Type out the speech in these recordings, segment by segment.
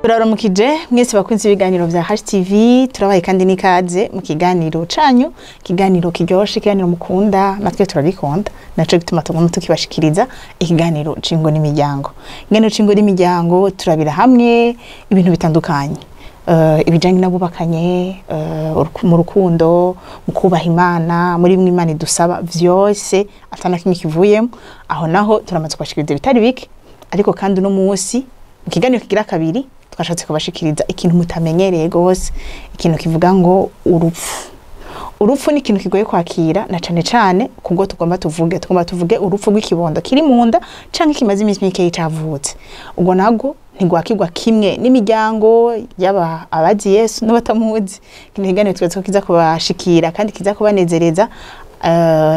Turaramukije mwese bakunze ibiganiro vya HTV. Turabaye kandi n'ikaze mu kiganiro canyu, ikiganiro kiryoshe, ikiganiro mukunda, natwe turabikunda, naco gituma tuguma tukibashikiriza ikiganiro c'ingo n'imiryango. Ikiganiro c'ingo n'imiryango turabira hamwe ibintu bitandukanye, ibijanye n'abubakanye, mu rukundo, mu kubaha Imana, muri bimwe Imana idusaba vyose atana kimwe kivuyemo. Aho naho turamaze kubashikiriza ibitari bike, ariko kandi uno munsi mu kiganiro kigira kabiri twashatse kubashikiriza ikintu mutamenyereye gose, ikintu kivuga ngo urupfu. Urupfu ni ikintu kigoye kwakira, na cane cane kubwo tugomba tuvuge urupfu rw'ikibondo kiri mu nda canke kimaze iminsi mikeyi cavutse. Ubwo nabwo ntigwakirwa kimwe n'imiryango, yaba abazi Yesu n'abatamuzi. Kino kiganiro twese ko kiza kubashikira kandi kiza kubanezereza.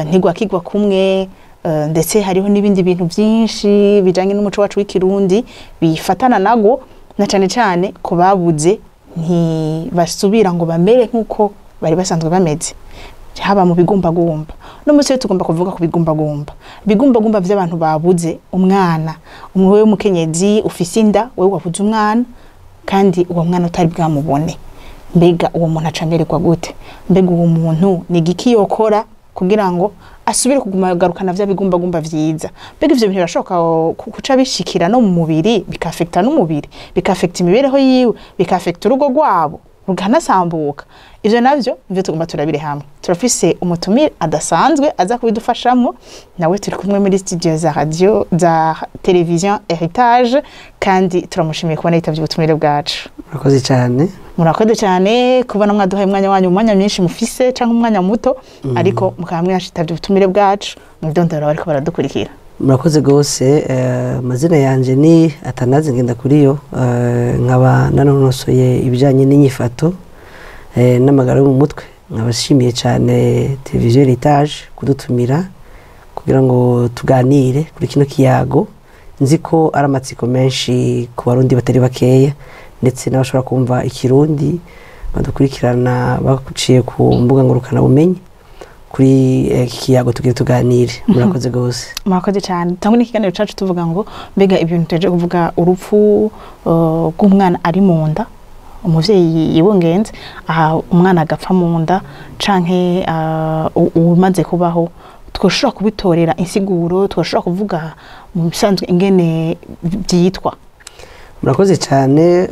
Ntigwakirwa kumwe, ndetse hariho n'ibindi bintu byinshi bijanye n'umuco wacu w'Ikirundi bifatana nago, na cane cane ku babuze ntibasubira ngo bamere nk'uko bari basanzwe bameze, haba mu bigumbagumba. No munsi rero tugomba kuvuga ku bigumbagumba, ibigumbagumba by'abantu babuze umwana. Umwe w'umukenyezi ufise inda, wewe wabuze umwana kandi uwo mwana utari bwamubone, mbega uwo muntu acamererwa gute? Mbega uwo muntu ni igiki yokora kugira ngo asubire kuguma garukana vya bigumbagumba vyiza? Mbega ivyo bintu birashoboka kuca bishikira no mu mubiri, bikafekta n'umubiri, bikafekta imibereho yiwe, bikafekta urugo rwabo rukanasambuka? Ivyo navyo nivyo tugomba turabire hamwe. Turafise umutumire adasanzwe aza kubidufashamwo, nawe turi kumwe muri studio za radio, za television Heritage, kandi turamushimiye kubona yitavye ubutumire bwacu. Murakoze cyane. Murakoze cyane kubona mwaduhaye umwanya wanyu, umwanya mwinshi mufise canke umwanya muto, ariko mukaba mwashitabye ubutumire bwacu. Mwidondoro bariko baradukurikira. Murakoze rwose. Amazina yanjye ni Atanaze Ngendakuriyo, nkaba nanonosoye ibijyanye n'inyifato n'amagara yo mu mutwe. Nkaba nshimiye cyane televiziyo Heritage kudutumira kugira ngo tuganire kuri kino kiyago. Nzi ko ari amatsiko menshi ku Barundi batari bakeya, ndetse n'abashobora kumva Ikirundi badukurikirana baciye ku mbuga ngurukanabumenyi kuri iki kiyago tugiye tuganire. Murakoze rwose. Murakoze cyane. Tangwe n'ikiganiro cacu tuvuga ngo mbega ibintu tuje kuvuga, urupfu rw'umwana ari mu nda, umuvyeyi yibungenze aha umwana agapfa mu nda canke umaze kubaho, twoshobora kubitorera insiguro? Twoshobora kuvuga mu bisanzwe ingene vyitwa? Murakoze cyane.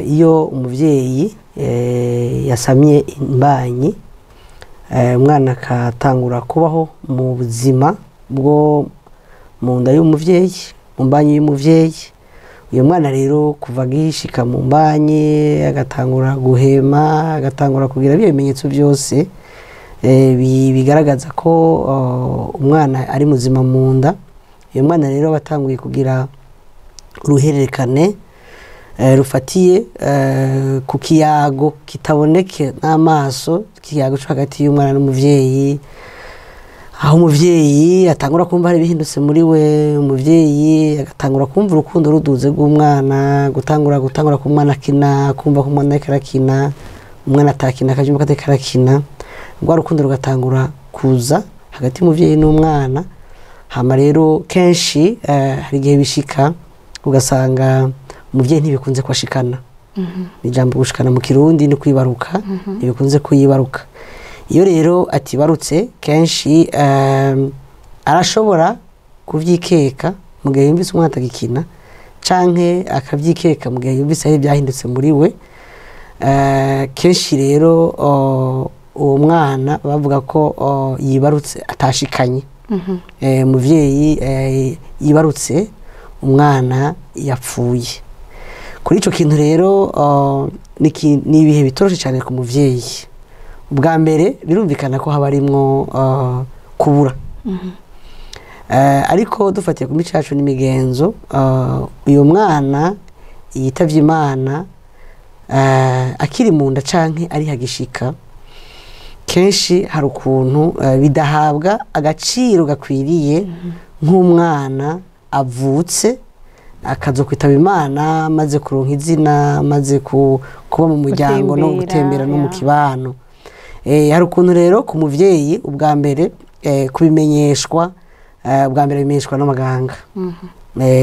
Iyo umuvyeyi yasamye imbanyi, umwana akatangura kubaho mu buzima bwo mu nda y'umuvyeyi, mu mbanyi y'umuvyeyi, uyu mwana rero kuva agishika mu mbanyi agatangura guhema, agatangura kugira ibyo bimenyetso byose bigaragaza ko umwana ari muzima mu nda, uyu mwana rero aba atanguye kugira uruhererekane rufatiye ku kiyago kitaboneke n'amaso, ikiyago cyo hagati y'umwana n'umuvyeyi, aho umuvyeyi atangura kumva hari ibihindutse muri we, umuvyeyi agatangura kumva urukundo ruduze rw'umwana, gutangura ku mwana akina, kumva ko umwana ariko arakina, umwana atakina akajumba ko atariko arakina, rwa rukundo rugatangura kuza hagati y'umuvyeyi n'umwana. Hama rero kenshi hari igihe bishika ugasanga umuvyeyi ntibikunze kwashikana. Ijambo gushikana mu Kirundi ni kwibaruka. Ntibikunze kuyibaruka. Iyo rero atibarutse, kenshi arashobora kuvyikeka mu gihe yumvise umwana atagikina, canke akavyikeka mu gihe yumvise hari ibyahindutse muri we. Kenshi rero uwo mwana bavuga ko yibarutse atashikanye. Umuvyeyi yibarutse umwana yapfuye. Kuri ico kintu rero ni ibihe bitoroshe cyane ku muvyeyi. Ubwa mbere birumvikana ko haba harimwo kubura. Ariko dufatiye ku mico yacu n'imigenzo, uyu mwana yitavye Imana akiri mu nda canke ari hagishika, kenshi hari ukuntu bidahabwa agaciro gakwiriye nk'umwana avutse akazokwitaba Imana amaze kuronka izina, amaze kuba mu muryango no gutembera, gutembera no mu kibano. Hari ukuntu rero ku muvyeyi ubwa mbere kubimenyeshwa, ubwa mbere bimenyeshwa n'abaganga.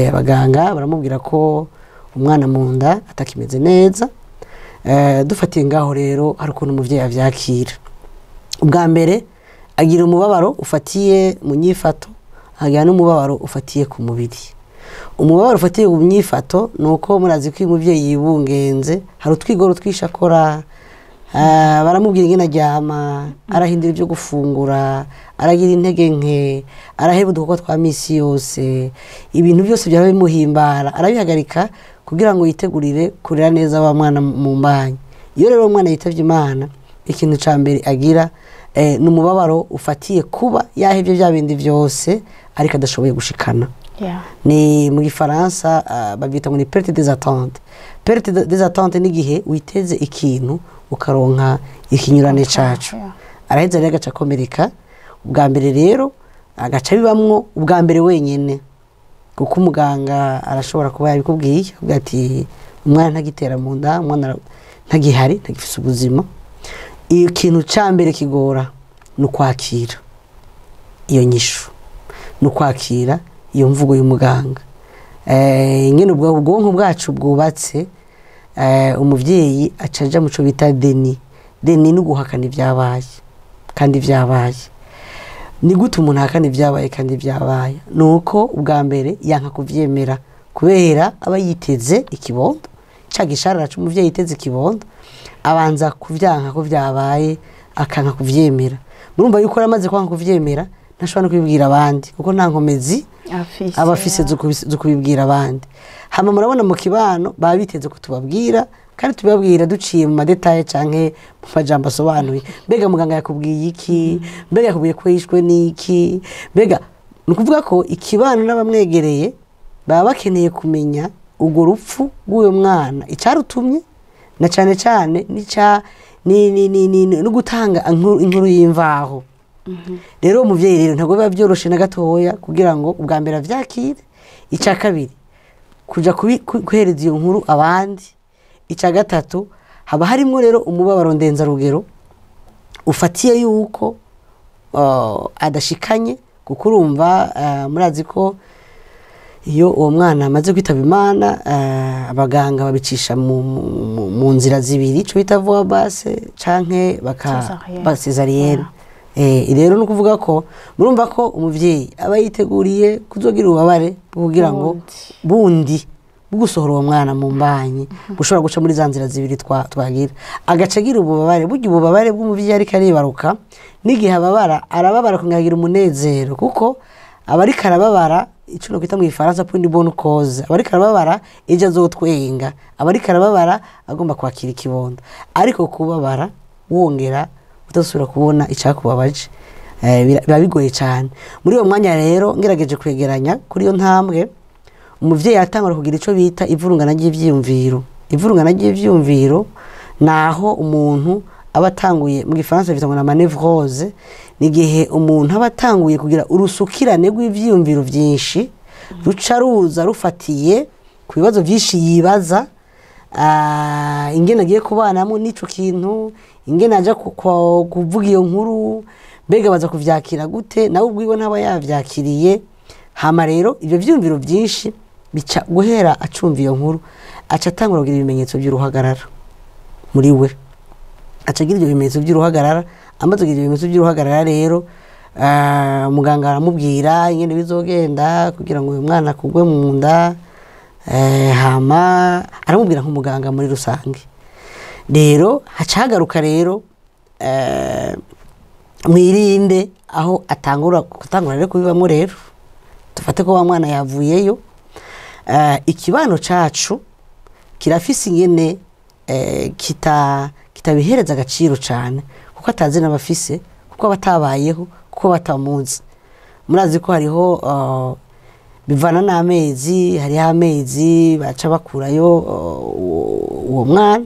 Abaganga baramubwira ko Umwana mu nda atakimeze neza. Dufatiye ngaho rero, hari ukuntu umuvyeyi avyakira. Ubwa mbere agira umubabaro ufatiye mu nyifato, agira n'umubabaro ufatiye ku mubiri. Umubabaro ufatiye mu nyifato ni uko murazi ko iyo umuvyeyi yibungenze hari utwigoro twinshi akora. Baramubwira ingene aryama, arahindura ibyo gufungura, aragira intege nke, araheba udukorwa twa misi yose, ibintu byose byaba bimuhimbara arabihagarika kugira ngo yitegurire kurera neza wa mwana mu mbanyi. Iyo rero umwana yitavye Imana, ikintu ca mbere agira ni umubabaro ufatiye kuba yahevye bya bindi byose ariko adashoboye gushikana. Ni mu Gifaransa babyita ngo ni perte des attentes. Perte des attentes ni igihe witeze ikintu ukaronka ikinyurane cacu. Araheza rero agaca akomereka ubwa mbere, rero agaca bibamwo ubwa mbere wenyene, kuko umuganga arashobora kuba yabikubwiye, avuga ati umwana ntagitera mu nda, umwana ntagihari, ntagifise ubuzima. Iyo kintu ca mbere kigora ni ukwakira iyo nyishu, ni ukwakira iyo mvugo y'umuganga. Nyine ubwo ubwonko bwacu bwubatse, umuvyeyi aca aja mu co bita déni. Déni ni uguhakana ibyabaye kandi ibyabaye. Ni gute umuntu ahakana ibyabaye kandi ibyabaye? Ni uko ubwa mbere yanka kuvyemera, kubera aba yiteze ikibondo. Ca gisharara c'umuvyeyi yiteze ikibondo, abanza kuvyanka ko vyabaye, akanka kuvyemera. Murumva yuko yaramaze kwanka kuvyemera, ntashobora no kubibwira abandi, kuko nta nkomezi afise, aba afise zo kubibwira abandi. Hama murabona mu kibano baba biteze ko tubabwira, kandi tubabwira duciye mu ma détails canke mu majambo asobanuye. Mbega muganga yakubwiye iki? Mbega yakubwiye ko yishwe n'iki? Mbega ni ukuvuga ko ikibano n'abamwegereye baba bakeneye kumenya urwo rupfu rw'uyo mwana icarutumye, na cane cane nica ni no gutanga inkuru y'imvaho. Rero uwo muvyeyi rero ntabwo biba byoroshe na gatoya kugira ngo ubwa mbere avyakire, ica kabiri kuja guhereza iyo nkuru abandi, ica gatatu haba harimwo rero umubabaro ndenzarugero ufatiye yuko adashikanye, kuko urumva murazi ko iyo uwo mwana amaze kwitaba Imana, abaganga babicisha mu nzira zibiri, ico bita voie basse canke baka Césarienne. Ba césarienne. Rero ni ukuvuga ko murumva ko umuvyeyi aba yiteguriye kuzogira ububabare bwo kugira ngo Bundi. Bundi bwo gusohora uwo mwana mu mbanyi bushobora guca muri za nzira zibiri twagira, agaca agira ububabare. Burya ububabare bw'umuvyeyi ariko aribaruka, n'igihe ababara, arababara akongera agira umunezero, kuko aba ariko arababara ico nokwita mu Gifaransa pour une bonne cause. Aba ariko arababara ejo azotwenga, aba ariko arababara agomba kwakira ikibondo. Ariko kubabara wongera udasubira kubona icakubabaje, biba bigoye cyane muri uwo mwanya. Rero ngerageje kwegeranya kuri iyo ntambwe, umuvyeyi atangura kugira ico bita ivurungana ry'ivyiyumviro. Ivurungana ry'ivyiyumviro naho umuntu aba atanguye, mu Gifaransa bita ngo na ma névroses, ni igihe umuntu aba atanguye kugira urusukirane rw'ivyiyumviro vyinshi ruca ruza rufatiye ku bibazo vyinshi yibaza, ingene agiye kubanamo n'ico kintu, ingene aja kuvuga iyo nkuru, mbega baza kuvyakira gute, nawe ubwiwe ntaba yavyakiriye. Hama rero ivyo vyiyumviro vyinshi bica guhera acumva iyo nkuru, aca atangura kugira ibimenyetso by'uruhagarara muri we, aca agira ibyo bimenyetso by'uruhagarara. Amaze kugira ibyo bimenyetso by'uruhagarara rero, muganga aramubwira ingene bizogenda kugira ngo uyu mwana akugwe mu nda. Hama aramubwira nk'umuganga muri rusange. Rero haca hagaruka rero mwirinde aho atangura gutangura rero kubibamo. Rero dufate ko wa mwana yavuyeyo. Ikibano cacu kirafise ingene kitabihereza agaciro cane, kuko atazi n'abafise, kuko batabayeho, kuko batamuzi. Murazi ko hariho bivana n'amezi, hariho amezi baca bakurayo uwo mwana,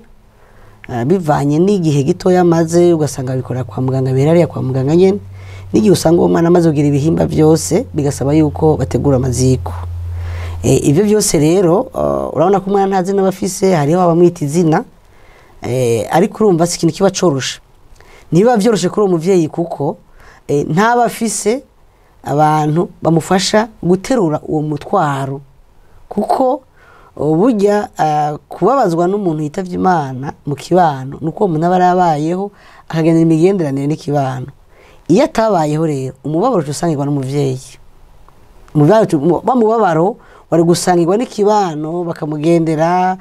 bivanye n'igihe gitoya amaze, ugasanga bikorera kwa muganga, bihera kwa muganga nyene, n'igihe usanga uwo mwana amaze kugira ibihimba byose bigasaba yuko bategura amaziko. Ibyo byose rero, urabona ko umwana nta zina bafise, hariho abamwita izina, ariko urumva si ikintu kiba coroshe. Ntibiba vyoroshe kuri uwo muvyeyi, kuko ntaba afise abantu bamufasha guterura uwo mutwaro, kuko Burya kubabazwa n'umuntu yitavye Imana mu kibano nuko uwo muntu aba yarabayeho akagendera imigenderanire n'ikibano. Iyo atabayeho rero umubabaro usangirwa n'umuvyeyi, mubabaro wari gusangirwa n'ikibano, bakamugendera,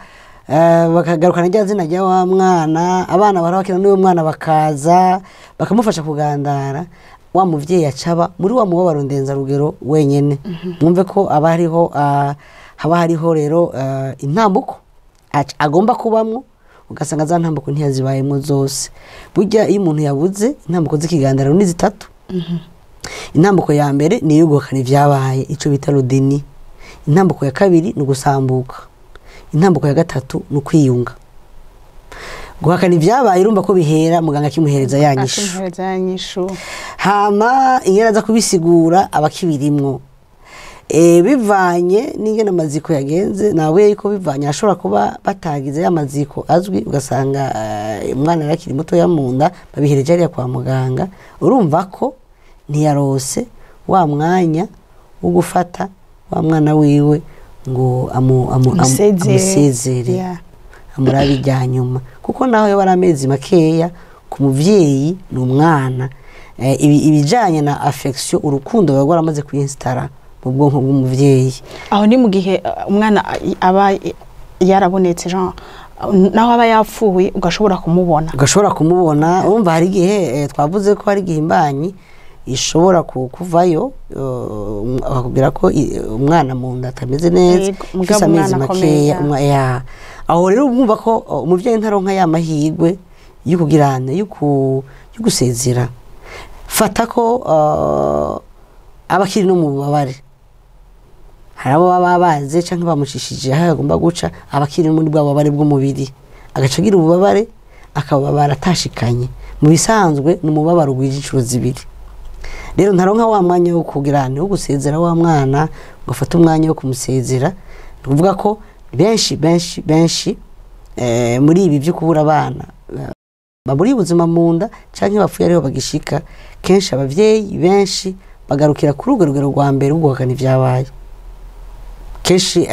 bakagarukana rya zina rya wa mwana, abana barabakina n'uwo mwana bakaza bakamufasha kugandara. Wa muvyeyi acaba muri wa mubabaro ndenzarugero wenyene. Mwumve ko aba hariho, haba hariho rero intambuko agomba kubamwo, ugasanga za ntambuko ntiyazibayemwo zose. Burya iyo umuntu yabuze intambuko z'ikiganiro ni zitatu. Intambuko ya mbere ni iyo guhakana ivyabaye, ico bita le déni. Intambuko ya kabiri ni ugusambuka. Intambuko ya gatatu ni ukwiyunga. Guhakana ivyabaye urumva ko bihera muganga akimuhereza ya nyishu. Akimuhereza ya nyishu. Hama ingene aza kubisigura abakibirimwo. Bivanye n'ingene amaziko yagenze, nawe yuko bivanye ashobora kuba batagize ya maziko azwi, ugasanga umwana yarakiri muto ya munda babihereje hariya kwa muganga. Urumva ko ntiyarose wa mwanya wo gufata wa mwana wiwe ngo amusezere, amurabe irya nyuma, kuko naho yoba ari amezi makeya ku muvyeyi ni umwana. Ibijanye na affection, urukundo baba baramaze kuinstara mu bwonko bw'umuvyeyi. Aho ni mu gihe umwana aba yarabonetse, genre naho aba yapfuye ugashobora kumubona. Ugashobora kumubona. Urumva hari igihe twavuze ko hari igihe imbanyi ishobora kuvayo, bakakubwira ko umwana mu nda atameze neza, Yego, ufise mugabo amezi umwana makeya, akomeye. Ya. Aho rero urumva ko umuvyeyi ntaronka ya mahirwe yo kugirana, yo gusezera. Fata ko aba akiri no mu bubabare, hari abo baba baze canke bamucishije aho agomba guca, aba akiri muri bwa bubabare bw'umubiri, agaca agira ububabare akababara atashikanye. Mu bisanzwe ni umubabaro ugwije incuro zibiri. Rero ntaronka wa mwanya wo kugirana, wo gusezera wa mwana, ngo afate umwanya wo kumusezera. Ni ukuvuga ko benshi benshi benshi muri ibi byo kubura abana, baburiye ubuzima mu nda canke bapfuye ariho bagishika, kenshi abavyeyi benshi bagarukira kuri urwo rugero rwa mbere rwo guhakana ivyabaye. Kenshi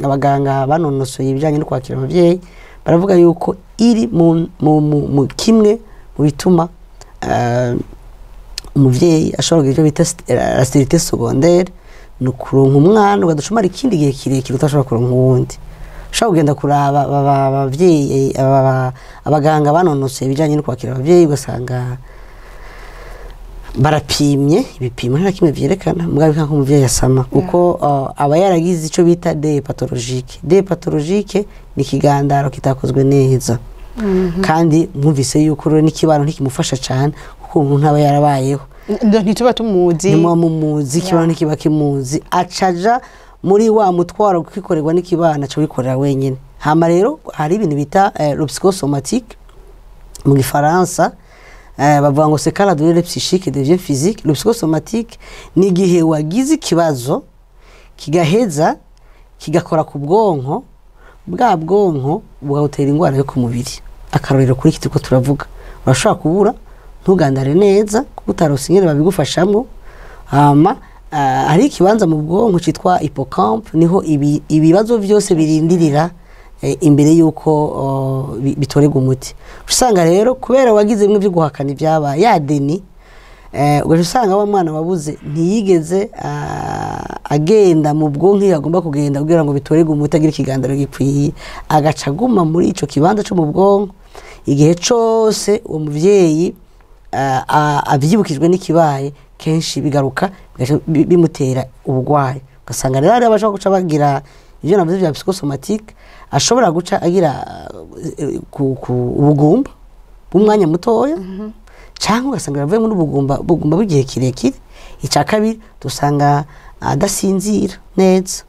abaganga banonosoye ibijanye no kwakira abavyeyi baravuga yuko iri mu kimwe mu bituma umuvyeyi ashobora kugira ivyo bita la stérilité secondaire, ni ukuronka umwana ugaducumara ikindi gihe kirekire utashobora kuronka uwundi. Ushobora kugenda kuraba abavyeyi, abaganga banonosoye ibijanye no kwakira abavyeyi, ugasanga barapimye ibipimo nta kimwe vyerekana, mugabo bikanga ko umuvyeyi asama, kuko aba yaragize ico bita deuil pathologique. Deuil pathologique ni ikigandaro kitakozwe neza. Kandi mwumvise yuko rero n'ikibano ntikimufasha cane, kuko umuntu aba yarabayeho. Ntituba tumuzi. Ntimuba mumuzi, ikibano ntikiba kimuzi, acaja muri wa mutwaro kwikorerwa n'ikibano, aca wikorera wenyene. Hama rero hari ibintu bita le psychosomatique mu gifaransa, bavuga ngo c'est quand la douleur psychique devient physique. Le psychosomatique ni igihe wagize ikibazo kigaheza kigakora ku bwonko, bwa bwonko bugagutera ingwara yo ku mubiri. Akarorero kuri iki turiko turavuga, urashobora kubura ntugandare neza kuko utarose ingene babigufashamwo. Hama hari ikibanza mu bwonko citwa hippocampe, niho ibibazo vyose birindirira imbere yuko bitorerwa umuti. Usanga rero kubera wagize bimwe vyo guhakana ibyabaye, ya déni, ugaca usanga wa mwana wabuze ntiyigeze agenda mu bwonko iyo agomba kugenda kugira ngo bitorerwe umuti, agire ikigandaro gikwiye, agaca aguma muri ico kibanza co mu bwonko igihe cose uwo muvyeyi avyibukijwe n'ikibaye, kenshi bigaruka bigaca bimutera ubugwayi. Ugasanga rero hariho abashobora guca bagira ivyo navuze vya psychosomatique, ashobora guca agira ubugumba bw'umwanya mutoya, canke ugasanga biravuyemo n'ubugumba, ubugumba bw'igihe kirekire. Ica kabiri dusanga adasinzira neza,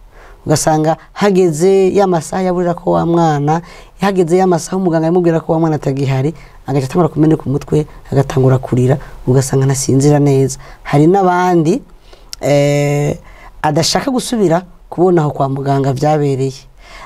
ugasanga hageze ya masaha yaburira ko wa mwana, hageze ya masaha umuganga yamubwira ko wa mwana atagihari, agaca atangura kumeneka umutwe, agatangura kurira, ugasanga ntasinzira neza. Hari n'abandi adashaka gusubira kubona aho kwa muganga vyabereye,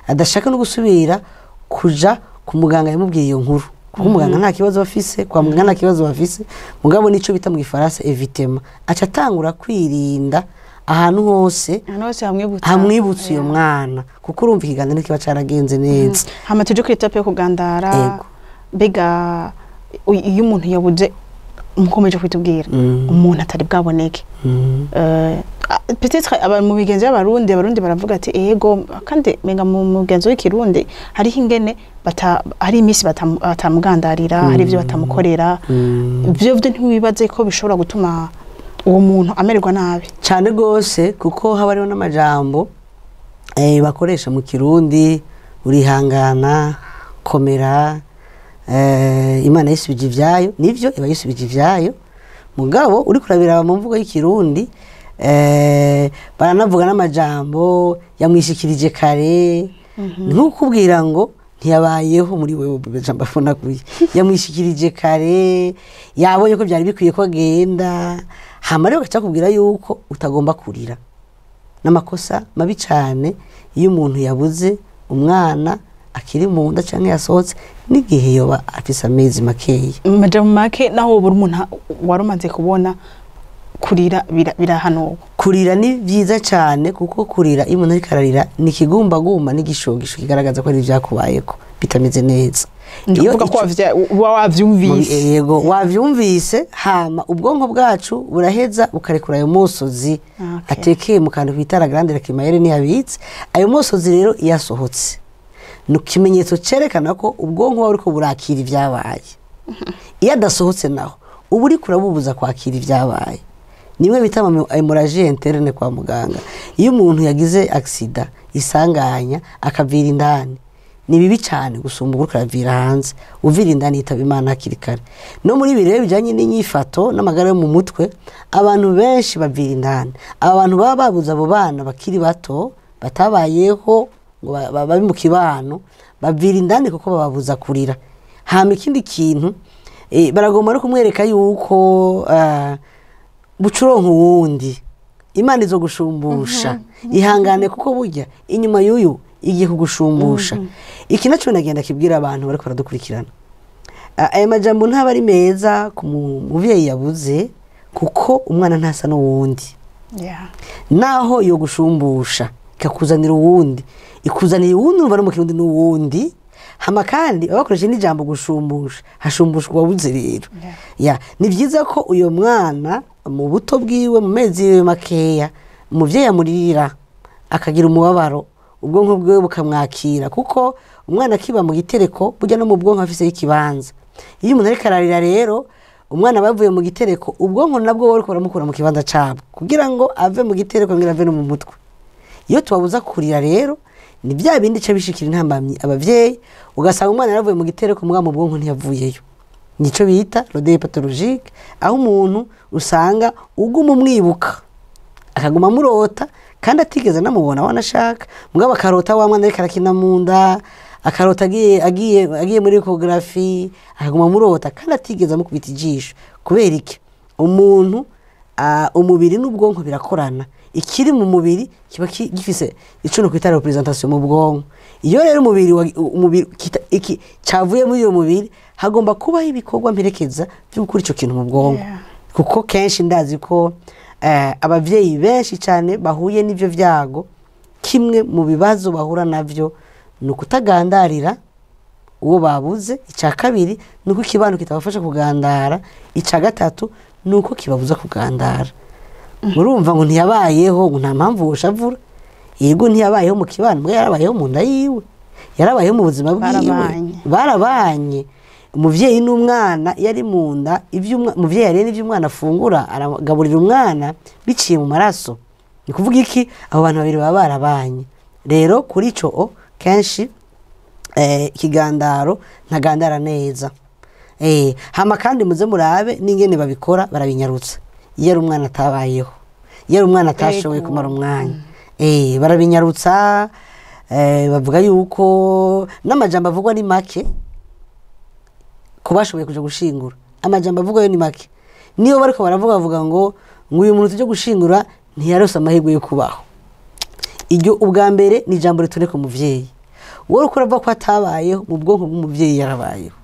adashaka no gusubira kuja ku muganga yamubwiye iyo nkuru, kuko umuganga nta kibazo bafise, kwa muganga nta kibazo bafise, mugabo nico bita mu gifaransa évitement, aca atangura kwirinda Ahantu hose Ahantu hose hamwibutsa. Hamwibutsa uyo mwana, kuko urumva ikiganiro ntikiba caragenze neza. Hama tuje kuri étape yo kugandara. Yego. Mbega iyo umuntu yabuze, mukomeje kwitubwira, umuntu atari bwaboneke, peut-être aba mu migenzo y'Abarundi, Abarundi baravuga ati ego, kandi menga mu mugenzo w'Ikirundi hariho ingene bata, hari iminsi batamugandarira, hari ibyo batamukorera. Ivyo vyo ntiwibaze ko bishobora gutuma uwo muntu amererwa nabi? Cyane rwose, kuko haba hariho n'amajambo bakoresha mu Kirundi: urihangana, komera, Imana yisubije ivyayo. Nivyo, iba yisubije ivyayo, mugabo uriko urabiraba mu mvugo y'Ikirundi, baranavuga n'amajambo yamwishikirije kare, ni nko kukubwira ngo ntiyabayeho muri wewe. Jambo afunaguye, yamwishikirije kare, yabonye ko byari bikwiye ko agenda. Hama rero gaca kubwira yuko utagomba kurira. N'amakosa mabi cyane iyo umuntu yabuze umwana akiri mu nda cyangwa yasohotse, n'igihe yoba afise amezi makeya. Majambo make, naho buri umuntu wari umaze kubona, kurira birahanurwa. Kurira ni byiza cyane, kuko kurira, iyo umuntu ariko ararira, ni ikigumbagumba n'igishogisho kigaragaza ko ari ibyakubayeko bitameze neza. Ni Iyo ukuvuga ko uba wavyumvise. Yego, wavyumvise. Hama ubwonko bwacu buraheza bukarekura ayo mosozi atekeye mu kantu bita la glande lacrymale, ntiyabitse ayo mosozi. Rero iyo asohotse ni ikimenyetso cyerekana ko ubwonko buba buriko burakira ibyabaye. Iyo adasohotse naho, uba uriko urabubuza kwakira ibyabaye. Nimwe bita hémorragie interne kwa muganga. Iyo umuntu yagize accident, isanganya, akavira indani, ni bibi cyane gusumba uriko uravira hanze. Uvira indani yitaba Imana hakiri kare. No muri ibi rero bijyanye n'inyifato n'amagara yo mu mutwe, abantu benshi bavira indani. Aba bantu baba babuze abo bana bakiri bato, batabayeho ngo babe mu kibano, bavira indani kuko bababuza kurira. Hama ikindi kintu, baragomba no kumwereka yuko bucuronka uwundi, Imana izo gushumbusha, ihangane, kuko burya inyuma y'uyu igiye kugushumbusha. Iki nacyo nagenda kibwira abantu bariko baradukurikirana. Aya majambo ntaba ari meza ku muvyeyi yabuze, kuko umwana ntasa n'uwundi. Naho yo gushumbusha ikakuzanira uwundi, ikuzanira uwundi, urumva no mu Kirundi n'uwundi. Hama kandi baba bakoresheje n'ijambo gushumbusha, hashumbushwa uwabuze rero. Ya, ni byiza ko uyo mwana mu buto bwiwe, mu mezi yiwe makeya, umuvyeyi amuririra, akagira umubabaro, ubwonko bwiwe bukamwakira, kuko umwana akiba mu gitereko, burya no mu bwonko afise ikibanza. Iyo umuntu ariko ararira rero, umwana bavuye mu gitereko, ubwonko nabwo buriko buramukura mu kibanza cabwo kugira ngo ave mu gitereko, ngira ave no mu mutwe. Iyo tubabuza kurira rero, ni bya bindi ca bishikira intambamyi abavyeyi, ugasanga umwana yaravuye mu gitereko, mugabo mu bwonko ntiyavuyeyo. Nico bita le deuil pathologique, aho umuntu usanga uguma umwibuka, akaguma amurota kandi atigeze anamubona wanashaka, mugabo akarota wa mwana ariko arakina mu nda, akarota agiye muri échographie, akaguma amurota kandi atigeze amukubita ijisho. Kubera iki? Umuntu, umubiri n'ubwonko birakorana. Ikiri mu mubiri kiba gifise ico no kwita représentation mu bwonko. Iyo rero umubiri umubiri iki cavuye muri uyo mubiri, hagomba kubaho ibikorwa mperekeza byo gukura ico kintu mu bwonko. Kuko kenshi ndazi ko abavyeyi benshi cyane bahuye n'ivyo vyago, kimwe mu bibazo bahura navyo ni ukutagandarira uwo babuze. Icya kabiri ni uko ikibano kitabafasha kugandara. Icya gatatu ni uko kibabuza kugandara. Murumva ngo ntiyabayeho, ngo nta mpamvu woshavura. Yego, ntiyabayeho mu kibano, mbwa yarabayeho mu nda yiwe, yarabayeho mu buzima bwiwe. Barabanye. Barabanye, umuvyeyi n'umwana. Iyo ari mu nda, ivyo umuvyeyi yariye n'ivyo umwana afungura, aragaburira umwana biciye mu maraso. Ni kuvuga iki? Abo bantu babiri baba barabanye. Rero kuri ico kenshi ikigandaro ntagandara neza. Hama kandi muze murabe n'ingene babikora, barabinyarutsa. Iyo ari umwana atabayeho, iyo ari umwana atashoboye kumara umwanya, barabinyarutsa. Bavuga yuko n'amajambo avugwa ni make ku bashoboye kuja gushingura. Amajambo avugwa yo ni make. Niyo bariko baravuga, bavuga ngo uyu muntu tujye gushingura ntiyarose amahirwe yo kubaho. Iryo ubwa mbere ni ijambo ritoneka umuvyeyi. Wowe uriko uravuga ko atabayeho, mu bwonko bw'umuvyeyi yarabayeho.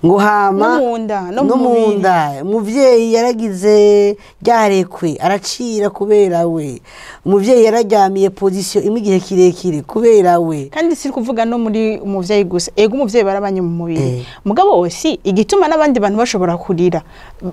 Ngo hama No munda, no no mu mubiri. munda, umuvyeyi yaragize ryarekwe aracira kubera we, umuvyeyi yararyamiye position imwe igihe kirekire kubera we. Kandi si kuvuga no muri umuvyeyi gusa, ego umuvyeyi barabanye mu mubiri, mugabo si igituma n'abandi bantu bashobora kurira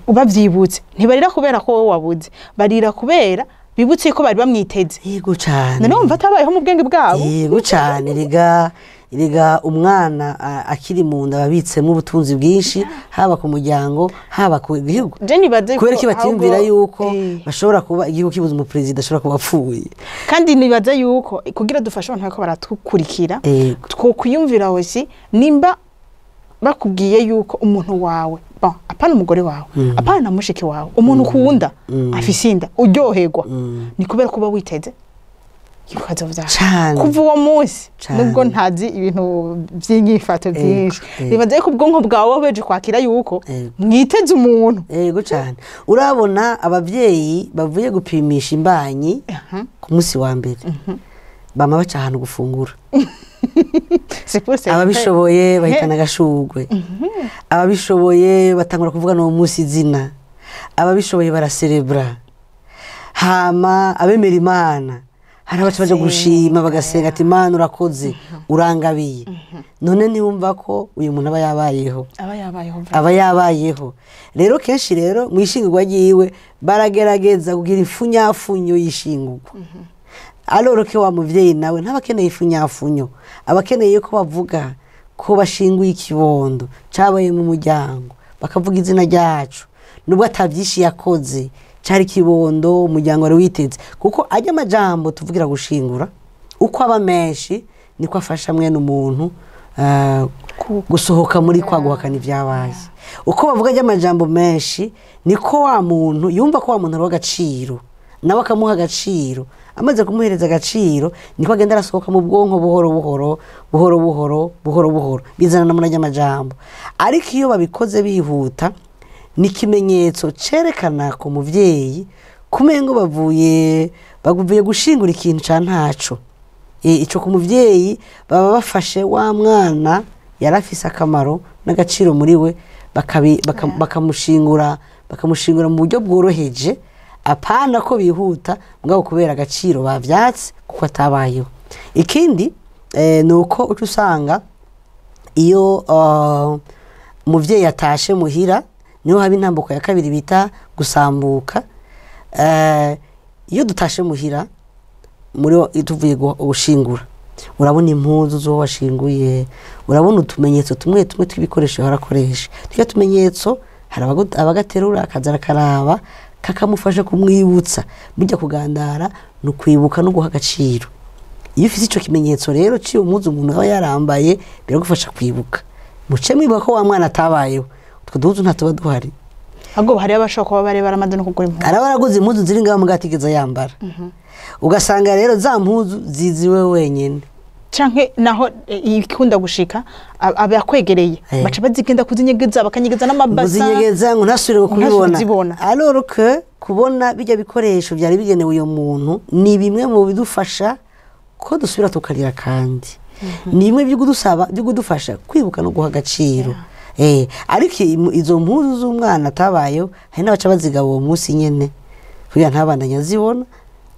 bavyibutse. Ntibarira kubera ko wowe wabuze, barira kubera bibutse ko bari bamwiteze. Yego cane. None wumva atabayeho mu bwenge bwabo? Yego cane. Rega umwana akiri mu nda ababitsemo ubutunzi bwinshi, haba ku muryango, haba ku gihugu. Je nibaze Kubera ko batiyumvira ahubwo- yuko bashobora kuba igihugu kibuze umuperezida ashobora kuba apfuye. Kandi nibaza yuko kugira dufashe abantu bariko baratukurikira, twokwiyumvira wese nimba bakubwiye yuko umuntu wawe, bon, apana umugore wawe, apana na mushiki wawe, umuntu ukunda afise inda, uryoherwa, ni kubera kuba witeze yuko azovyara. Cane. Kuva uwo munsi, Cane. nubwo ntazi ibintu vy'inyifato vyinshi, nibaza yuko ubwonko bwawe buba beje kwakira yuko mwiteze umuntu. Yego cane. Urabona abavyeyi bavuye gupimisha imbanyi ku munsi wa mbere, bama baca ahantu gufungura. C'est pour ça. Ababishoboye bahitana agashurwe, ababishoboye batangura kuvuga n'uwo munsi izina, ababishoboye baraserebura. Hama abemera Imana, hari abaca baja gushima, bagasenga ati: "Imana urakoze, urangabiye." None ntiwumva ko uyu muntu aba yabayeho? Aba yabayeho vraiment. Aba yabayeho. Rero kenshi rero mu ishingurwa ryiwe baragerageza kugira ifunyafunyo y'ishingurwa. Alors que wa muvyeyi nawe ntaba akeneye ifunyafunyo, aba akeneye ko bavuga ko bashinguye ikibondo cabaye mu muryango, bakavuga izina ryacu nubwo atavyinshi yakoze, cari ikibondo umuryango wari witeze. Kuko ajya amajambo tuvugira gushingura uko aba menshi, niko afasha mwene umuntu gusohoka muri kwa guhakana ibyabaye. Uko bavuga ajya amajambo menshi, niko wa muntu yumva ko wa muntu ari uw'agaciro, nawe akamuha agaciro. Amaze kumuhereza agaciro, niko agenda arasohoka mu bwonko buhoro buhoro, buhoro buhoro, buhoro buhoro, bizana na muri ajya amajambo. Ariko iyo babikoze bihuta, ni ikimenyetso cerekana ku muvyeyi kumengo bavuye gushingura ikintu ca ntaco. Ico ku muvyeyi baba bafashe wa mwana yarafise akamaro n'agaciro muri we, bakamushingura mu buryo bworoheje, apana ko bihuta, mugabo kubera agaciro bavyatse kuko atabayeho. Ikindi ni uko uca usanga iyo umuvyeyi atashe muhira, niho haba intambuko ya kabiri bita gusambuka. Iyo dutashe muhira muri tuvuye gushingura, urabona impuzu z'uwo washinguye, urabona utumenyetso tumwe tumwe tw'ibikoresho yahora akoresha. Tujya tumenyetso hari abagaterura akaza arakaraba, kakamufasha kumwibutsa. Burya kugandara ni ukwibuka no guha agaciro. Iyo ufite ico kimenyetso rero c'iyo mpuzu umuntu aba yarambaye, biragufasha kwibuka. Muce mwibuka ko wa mwana atabayeho, utwo duhuzu ntatuba duhari. Ahubwo hariyo abashobora kuba bari baramaze no kugura impuzu. Araba araguze impuzu ziri ngaho mugabo atigeze yambara, ugasanga rero za mpuzu ziziwe wenyene. Canke naho ikunda gushika abakwegereye baca bazigenda kuzinyegeza, bakanyegeza n'amabasa. Kuzinyegeza ngo ntasubire Ngo ntasubire kubibona. Kuzibona. Alors que kubona bijya bikoresho byari bigenewe uyo muntu ni bimwe mu bidufasha ko dusubira tukarira, kandi ni bimwe byo kudufasha kwibuka no guha agaciro. Ariko izo mpuzu z'umwana atabayeho, hari n'abaca bazigaba uwo munsi nyene kugira ntabandanye azibona,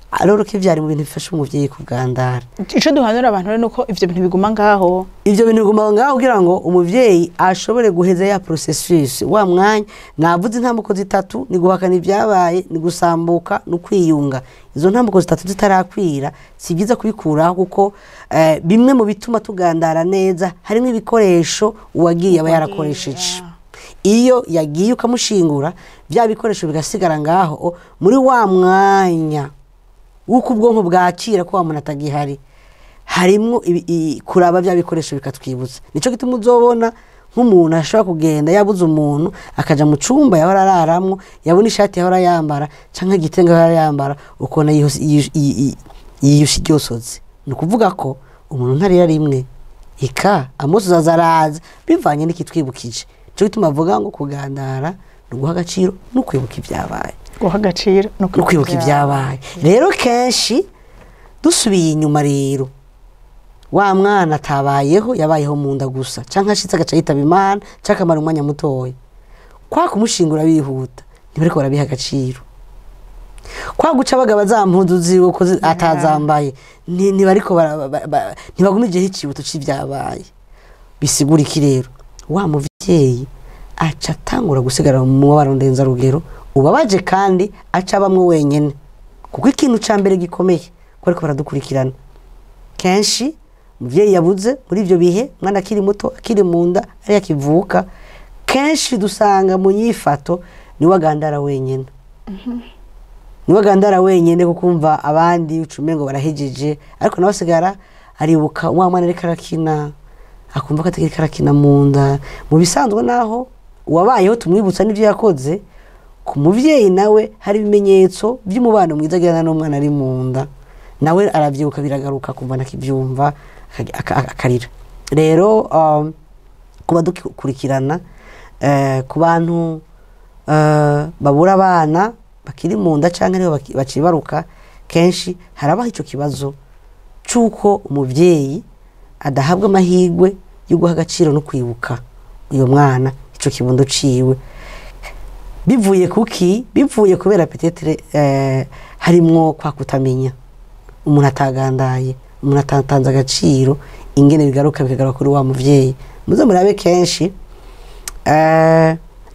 alors que vyari mu bintu bifasha umuvyeyi kugandara. Ico duhanura abantu rero nuko ivyo bintu biguma ngaho. Ivyo bintu biguma ngaho kugira ngo umuvyeyi ashobore guheza ya processus, wa mwanya navuze intambuko zitatu: ni guhakana ibyabaye, ni gusambuka, ni ukwiyunga. Izo ntambuko zitatu zitarakwira, si byiza kubikuraho, kuko bimwe mu bituma tugandara neza harimo ibikoresho uwagiye aba yarakoresheje. Iyo yagiye ukamushingura, bya bikoresho bigasigara ngaho muri wa mwanya w'uko ubwonko bwakira ko wa muntu atagihari, harimwo kuraba bya bikoresho bikatwibutsa. Nico gituma uzobona nk'umuntu ashobora kugenda yabuze umuntu, akaja mu cumba yahora araramwo, yabona ishati yahora yambara canke igitenge yahora yambara, ukabona yiyusha iryosozi. Ni ukuvuga ko umuntu ntarira rimwe, ika amosozi araza bivanye n'ikitwibukije. Nico gituma avuga ngo kugandara ni uguha agaciro no kwibuka ibyabaye. Guha agaciro no No kwibuka ibyabaye. Rero kenshi dusubiye inyuma rero Wa mwana atabayeho, yabayeho mu nda gusa, canke ashitse agaca yitaba Imana, canke akamara umwanya mutoya. Kwa kumushingura bihuta, ntibariko barabiha agaciro. Kwa guca bagaba za mpuzu ziwe ko atazambaye, ntibariko ntibagumijeho ikibuto c'ivyabaye. Bisigura iki rero? Wa muvyeyi aca atangura gusigara mu mubabaro ndenzarugero ubabaje, kandi aca abamwe wenyene, kuko ikintu ca mbere gikomeye ko ariko baradukurikirana kenshi, umuvyeyi yabuze muri ivyo bihe, umwana akiri muto, akiri mu nda, ari akivuka, kenshi dusanga mu nyifato niwe agandara wenyene, niwe agandara wenyene, kuko umva abandi ucume ngo barahejeje, ariko nawe asigara aribuka wa mwana ariko arakina, akumva ko atariko arakina mu nda. Mu bisanzwe naho uwabayeho tumwibutsa n'ivyo yakoze ku muvyeyi, nawe hari ibimenyetso by'umubano mwiza agirana n'umwana ari mu nda, nawe aravyibuka, biragaruka, kumva nakivyumva akarira. Rero kuba dukurikirana ku bantu babura abana bakiri mu nda canke ariho bacibaruka, kenshi harabaho ico kibazo c'uko umuvyeyi adahabwa amahirwe yo guha agaciro no kwibuka uyo mwana, ico kibondo ciwe. Bivuye kuki? Bivuye kubera peut-être harimwo kwa kutamenya, umuntu atagandaye, umuntu atatanze agaciro, ingene bigaruka bikagaruka kuri wa muvyeyi. Muze murabe kenshi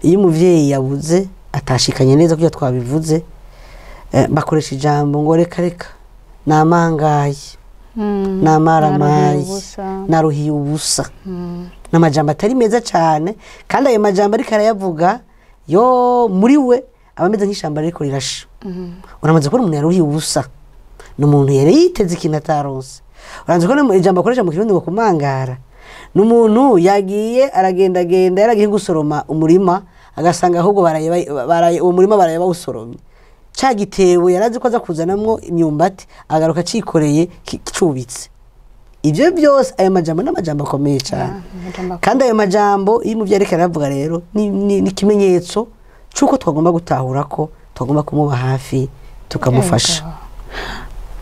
iyo umuvyeyi yabuze atashikanye neza kuko twabivuze, bakoresha ijambo ngo reka reka, namangaye, namaramaye, naruhiye ubusa. N'amajambo atari meza cyane, kandi ayo majambo ariko arayavuga yo muri we aba ameze nk'ishyamba ariko rirasha. Uramaze kubona umuntu yaruhiye ubusa, ni umuntu yari yiteze ikintu ataronse. Uranze kubona ijambo akoresha mu Kirundi ngo kumangara, ni umuntu yagiye aragendagenda, yaragiye gusoroma umurima, agasanga ahubwo baraye uwo murima baraye bawusoromye. Ca gitebo yarazi ko aza kuzanamwo imyumbati, agaruka acikoreye cubitse. Ivyo byose, ayo majambo n'amajambo akomeye cyane. Kandi ayo majambo iyo umuvyeyi ariko aravuga rero ni ikimenyetso c'uko twagomba gutahura ko twagomba kumuba hafi, tukamufasha.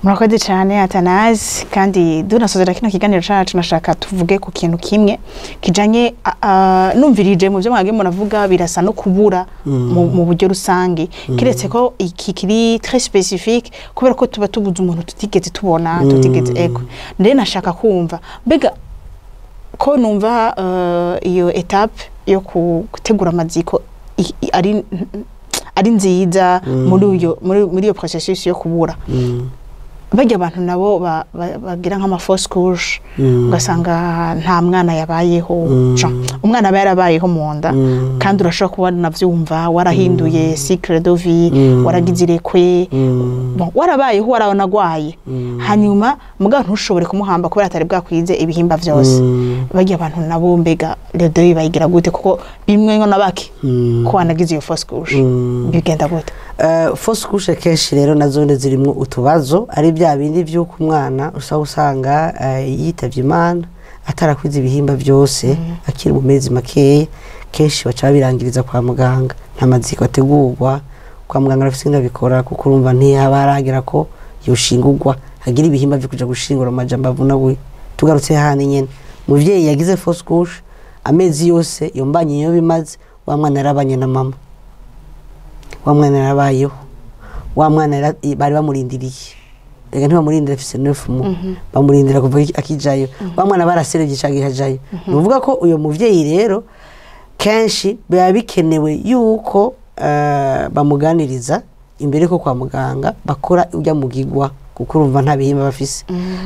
Murakoze cyane Atanazi, kandi dunasozera kino kiganiro cacu nashaka tuvuge ku kintu kimwe kijanye numvirije mu byo mwagiye muravuga, birasa no kubura mu buryo rusange, kiretse ko iki kiri très spécifique kubera ko tuba tubuze umuntu tutigeze tubona, tutigeze ego. Ndere nashaka kumva mbega ko numva iyo étape yo gutegura amaziko ari nziza muri iyo processus yo kubura, bajya abantu nabo bagira nk'ama fausse couche, ugasanga nta mwana yabayeho, umwana aba yarabayeho mu nda, kandi urashobora kuba navyumva warahinduye cycle de vie, waragize irekwe, bon, warabayeho, waranagwaye, hanyuma mugabo ntushobore kumuhamba kubera atari bwakwize ibihimba vyose. Bajya abantu nabo mbega le deuil bayigira gute? Kuko bimwe ngo nabake ko wanagize iyo fausse couche, bigenda gute? Fausse couche kenshi rero nazo zirimwo utubazo, ari bya bindi by'uko umwana usanga yitavye Imana atarakwiza ibihimba byose, akiri mu mezi makeya. Kenshi baca babirangiriza kwa muganga, nta maziko ategurwa kwa muganga, arafise ingene abikora, kuko urumva ntiyaba aragera ko yoshingurwa, hagira ibihimba vyo kuja gushingura. Amajambo avunaguye, tugarutse hahandi nyene, umuvyeyi yagize fausse couche, amezi yose iyo mbanye iyo bimaze, wa mwana yarabanye na mama, wa mwana yarabayeho, wa mwana bari bamurindiriye. Reka ntibamurindira afise 9 mois, bamurindira kuva akijayo. Wa mwana baraserebye canke ajayo. Ni ukuvuga ko uyo muvyeyi rero kenshi biba bikenewe yuko bamuganiriza imbere ko kwa muganga bakora ujya mugigwa, kuko urumva nta bihimba bafise.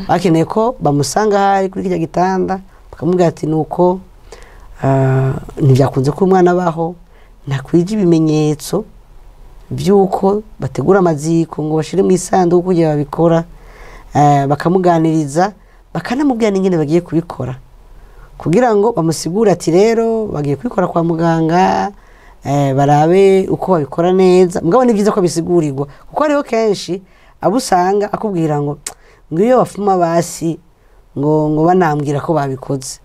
Bakeneye ko bamusanga hari kuri kirya gitanda, bakamubwira ati nuko ntibyakunze ko umwana abaho, ntakwije ibimenyetso by'uko bategura amaziko ngo bashire mu isanduku kugira babikora. Bakamuganiriza, bakanamubwira n'ingene bagiye kubikora, kugira ngo bamusigure ati rero bagiye kubikora kwa muganga, barabe uko babikora neza. Mugabo ni byiza ko bisigurirwa, kuko hariho kenshi abo usanga akubwira ngo iyo bafuma basi ngo banambwira ko babikoze,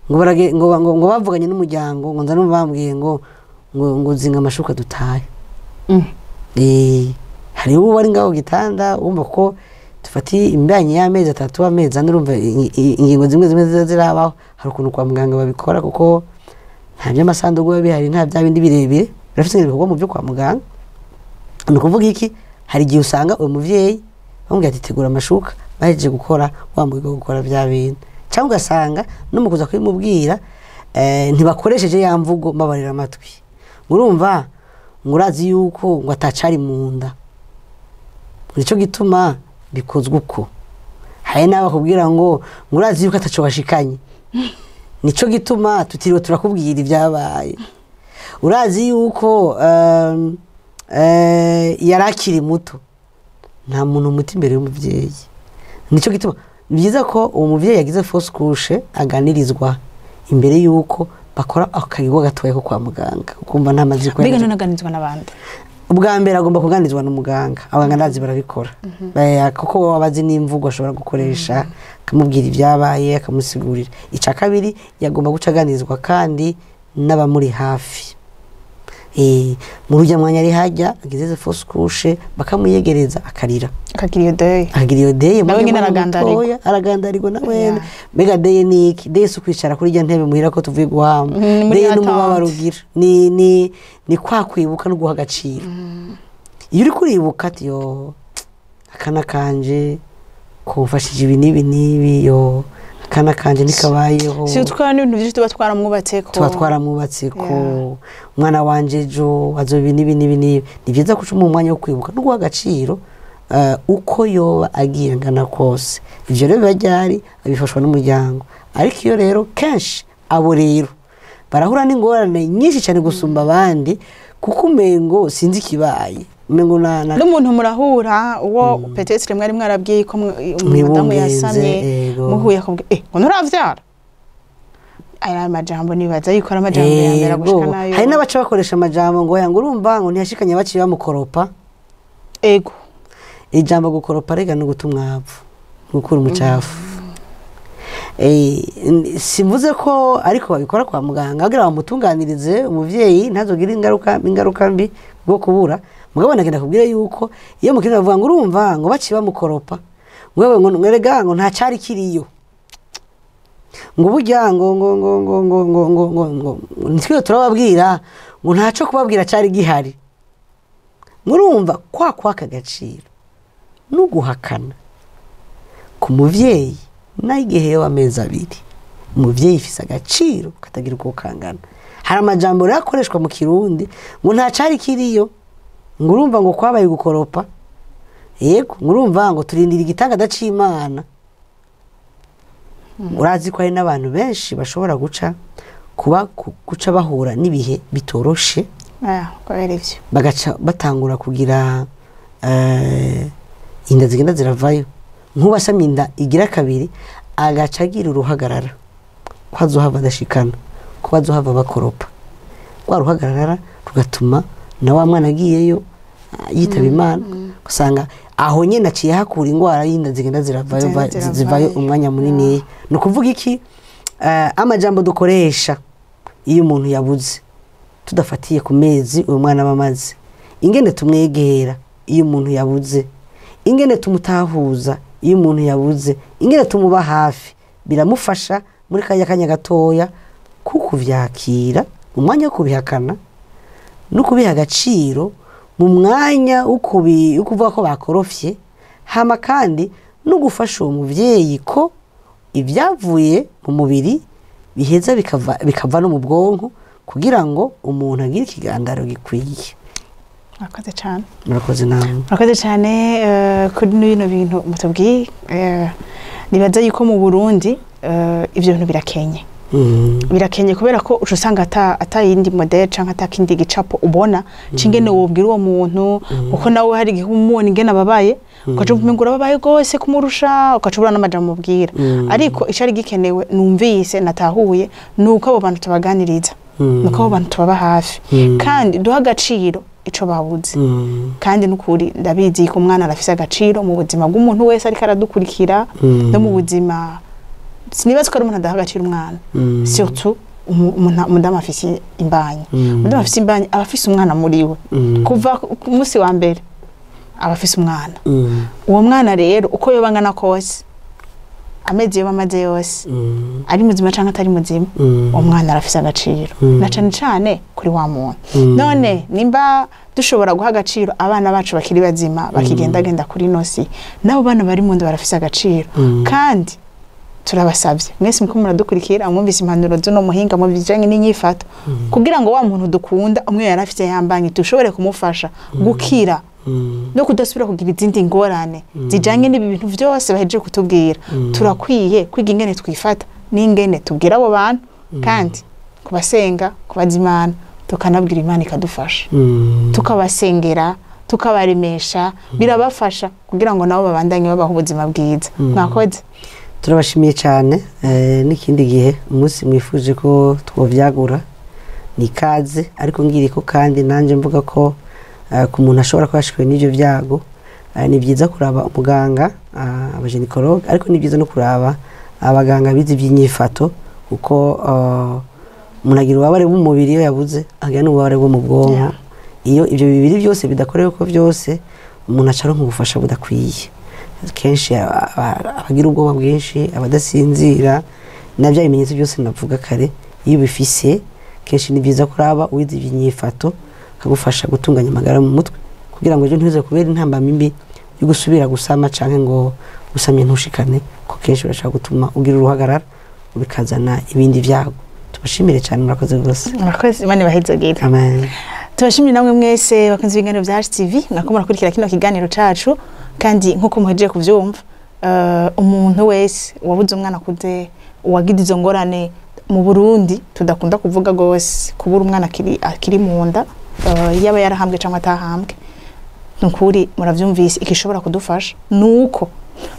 ngo barage, ngo bavuganye n'umuryango, ngo nza numva bambwiye ngo zinga amashuka dutahe. Hariho uwo ari ngaho gitanda wumva ko Dufate imbanyi y'amezi 3, amezi 4, urumva ingingo zimwe zimwe ziza zirabaho. Hari ukuntu kwa muganga babikora, kuko nta by'amasanduku biba bihari, nta bya bindi birebire, birafite ibikorwa mu byo kwa muganga. Ni ukuvuga iki? Hari igihe usanga uwo muvyeyi bamubwira ati tegura amashuka, bahejeje gukora wa muhigo wo gukora bya bintu, cyangwa ugasanga no mu kuza kubimubwira ntibakoresheje ya mvugo mbabarira amatwi, urumva ngo urazi yuko ngo atacari mu nda, nico gituma bikozwe uko. Hari n'abakubwira ngo urazi yuko ataco washikanye, nico gituma tutiriwe turakubwira ibyabaye, urazi yuko yarakiri muto. Nta muntu muto imbere y'umuvyeyi. Nico gituma ni byiza ko uwo muvyeyi yagize fausse couche aganirizwa imbere yuko bakora akagirwa gatoya ko kwa muganga, ukumva nta maziko. Mbega none aganirizwa n'abandi? Ubwa mbere agomba kuganirizwa n'umuganga, abaganga ndazi barabikora. Kuko baba bazi n'imvugo ashobora gukoresha, akamubwira ibyabaye, akamusigurira. Icya kabiri, yagomba guca aganirizwa kandi n'abamuri hafi. Muri ujya mwanya ari hajya agize fausse couche, bakamuyegereza akarira, akagira iyo deuil, akagira iyo deuil, nawe nyine aragandarirwa. Aragandarirwa nawe. Mbega deuil ni iki? Deuil si ukwicara kuri ijya ntebe muhira ko tuvuye guhamba. Muri deuil n'umubabaro attente. ugira ni kwa kwibuka no guha agaciro. Iyo uri kuribuka ati yo akana kanje kumfashije ibi n'ibi n'ibi, yo akana kanje ntikabayeho. Si utwara n'ibintu byinshi tuba twaramwubatseko. Tuba twaramwubatse ko umwana wanje ejo azoba ibi n'ibi n'ibi n'ibi. Ni byiza ko uca umuha umwanya wo kwibuka no guha agaciro, uko yoba agiye angana kose. Ivyo rero biba ryari abifashwa n'umuryango, ariko iyo rero kenshi abo rero barahura n'ingorane nyinshi cyane gusumba abandi, kuko umengo sinzi ikibaye, umengo na n'umuntu murahura uwo peut-être mwari mwarabwiye ko umudamu Mwibungenze, yasamye, ego. muhuye akubwira ngo nturavyara. Aya amajambo nibaza yuko ari amajambo ya mbere Ego. gushika nayo. Hari n'abaca bakoresha amajambo ngo oya, ngo urumva ngo ntiyashikanye baciye bamukoropa. Ijambo gukoropa rega no guta umwavu, gukura umucafu. Simvuze ko ariko babikora kwa muganga kugira bamutunganirize umuvyeyi ntazogire ingaruka mbi bwo kubura. Mugabo nagenda kubwira yuko iyo mukiri bavuga ngo urumva ngo baciye bamukoropa, ngo wewe ngo ngerega ngo nta cari kiriyo, ngo burya ngo ngo ngo ngo ngo ngo ngo ngo ngo nitwe turababwira ngo ntaco kubabwira cari gihari. Murumva kwa kwaka agaciro no guhakana ku muvyeyi n'igihe yo amezi 2, umuvyeyi ifise agaciro katagira uko kangana. Hari amajambo rero akoreshwa mu Kirundi ngo nta cari kiriyo, ngo urumva ngo kwabaye gukoropa, yego ngo urumva ngo turindira igitanga dacimana. Urazi ko hari n'abantu benshi bashobora guca bahura n'ibihe bitoroshe, Kubera ivyo bagaca batangura kugira inda zigenda ziravayo. Nk'uwasamye inda igira kabiri agaca agira uruhagarara ko azohava adashikana, ko azohava bakoropa, rwa ruhagarara rugatuma na wa mwana agiyeyo yitaba Imana. Usanga aho nyene aciye hakura ingwara y'inda zigenda ziravayo, Zigenda ziravayo. zivayo umwanya munini. Ni ukuvuga iki? Amajambo dukoresha iyo umuntu yabuze tudafatiye ku mezi uyu mwana aba amaze, ingene tumwegera iyo umuntu yabuze, ingene tumutahuza iyo umuntu yabuze, ingene tumuba hafi, biramufasha muri kanya kanya gatoya kukuvyakira, umwanya wo kubihakana no kubiha agaciro mu mwanya wo kuvuga ko bakorofye. Hama kandi no gufasha uwo muvyeyi ko ibyavuye mu mubiri biheza bikava no mu bwonko, kugira ngo umuntu agire ikigandaro gikwiye. Murakoze cyane. Murakoze namwe. Murakoze cyane kuri bino bintu mutubwiye. Nibaza yuko mu Burundi ivyo bintu birakenye. Birakenye kubera ko uca usanga ata yindi modèle canke ata kindi gicapo ubona cingene wobwira uwo muntu, kuko nawe hari igihe umubona ingene ababaye, ukaca uvuga ngo urababaye gose kumurusha, ukaca ubura n'amajambo umubwira. Ariko icari gikenewe numvise natahuye nuko abo bantu tubaganiriza, nuko abo bantu tubaba hafi, kandi duha agaciro ico babuze. Kandi nukuri ndabizi ko umwana arafise agaciro mu buzima bw'umuntu wese ariko aradukurikira, no mu buzima sinibaza ko ari umuntu adaha agaciro umwana, surtout umudamu afise imbanyi. Umudamu afise imbanyi aba afise umwana muri we kuva ku munsi wa mbere. aba afise umwana. Uwo mwana rero uko yoba angana kose, amezi yoba amaze yose, ari muzima canke atari muzima, uwo mwana arafise agaciro, na cane cane kuri wa muntu. None nimba dushobora guha agaciro abana bacu bakiri bazima, bakigendagenda kuri ino si, n'abo bana bari mu nda barafise agaciro. Kandi turabasabye mwese muko muradukurikira, mwumvise impanuro z'uno muhinga mu bijanye n'inyifato, kugira ngo wa muntu dukunda umwe yari afise yambanye dushobore kumufasha gukira no kudasubira kugira izindi ngorane zijanye n'ibi bintu vyose bahejeje kutubwira. Turakwiye kwiga ingene twifata n'ingene tubwira abo bantu, kandi kubasenga, kubaza Imana, tukanabwira Imana ikadufasha, tukabasengera, tukabaremesha, birabafasha kugira ngo nabo babandanye babaho ubuzima bwiza. Mwakoze. Turabashimiye cyane. N'ikindi gihe umunsi mwifuje ko twovyagura ni kaze, ariko ngiri ko kandi nanje mvuga ko ku muntu ashobora kuba yashikiwe n'ivyo vyago, ni byiza kuraba umuganga, abagynécologue, ariko ni byiza no kuraba abaganga bize iby'inyifato, kuko umuntu agira ububabare bw'umubiri iyo yabuze, agira n'ububabare bwo mu bwonko. Iyo ibyo bibiri byose bidakorewe ko byose, umuntu aca aronka ubufasha budakwiye. Kenshi abagira ubwoba bwinshi, abadasinzira, na bya bimenyetso byose navuga kare, iyo ubifise kenshi ni byiza kuraba uwize iby'inyifato akagufasha gutunganya amagara mu mutwe, kugira ngo ejo ntibize kubera intambamyi mbi yo gusubira gusama, canke ngo usamye ntushikane, ko kenshi birashobora gutuma ugira uruhagarara bikazana ibindi vyago. Tubashimire cyane, murakoze rwose. Murakoze, Imana ibahezagire. Amen. Tubashimire namwe mwese bakunze ibiganiro bya HTV mwako murakurikira kino kiganiro cacu. Kandi nkuko muhejeje kuvyumva, umuntu wese wabuze umwana akuze, uwagize izo ngorane mu Burundi tudakunda kuvuga gose, kubura umwana akiri mu nda, yaba yarahambwe cyangwa atahambwe, nukuri muravyumvise igishobora kudufasha nuko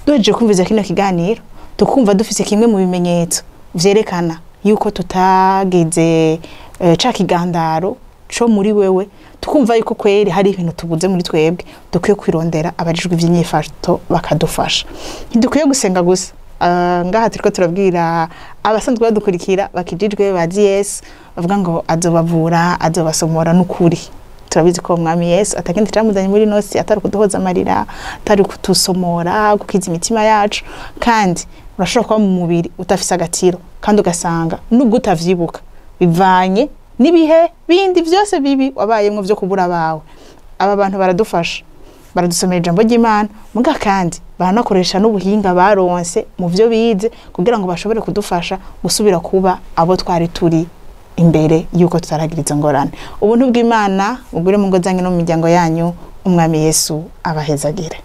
duhejeje kumviza kino kiganiro, tukumva dufise kimwe mu bimenyetso vyerekana yuko tutagize ca kigandaro co muri wewe, tukumva yuko kweri hari ibintu tubuze muri twebwe, dukwiye kwirondera abajijwe ivy'inyifato bakadufasha. Ntidukwiye gusenga gusa. Ngaha turiko turabwira abasanzwe badukurikira bakijijwe, bazi Yesu, bavuga ngo azobavura, azobasomora. N'ukuri turabizi ko Umwami Yesu atakindi camuzanye muri nosi atari kuduhoza amarira, atari kutusomora, gukiza imitima yacu. Kandi urashobora kuba mu mubiri udafise agatiro, kandi ugasanga nubwo utavyibuka bivanye n'ibihe bindi vyose bibi wabayemwo vyo kubura abawe, aba bantu baradufasha, baradusomera ijambo ry'Imana, muga kandi baranakoresha n'ubuhinga baronse mu vyo bize kugira ngo bashobore kudufasha gusubira kuba abo twari turi imbere yuko tutaragira izo ngorane. Ubuntu bw'Imana bugure mu ngo zanyu no mu miryango yanyu. Umwami Yesu abahezagire.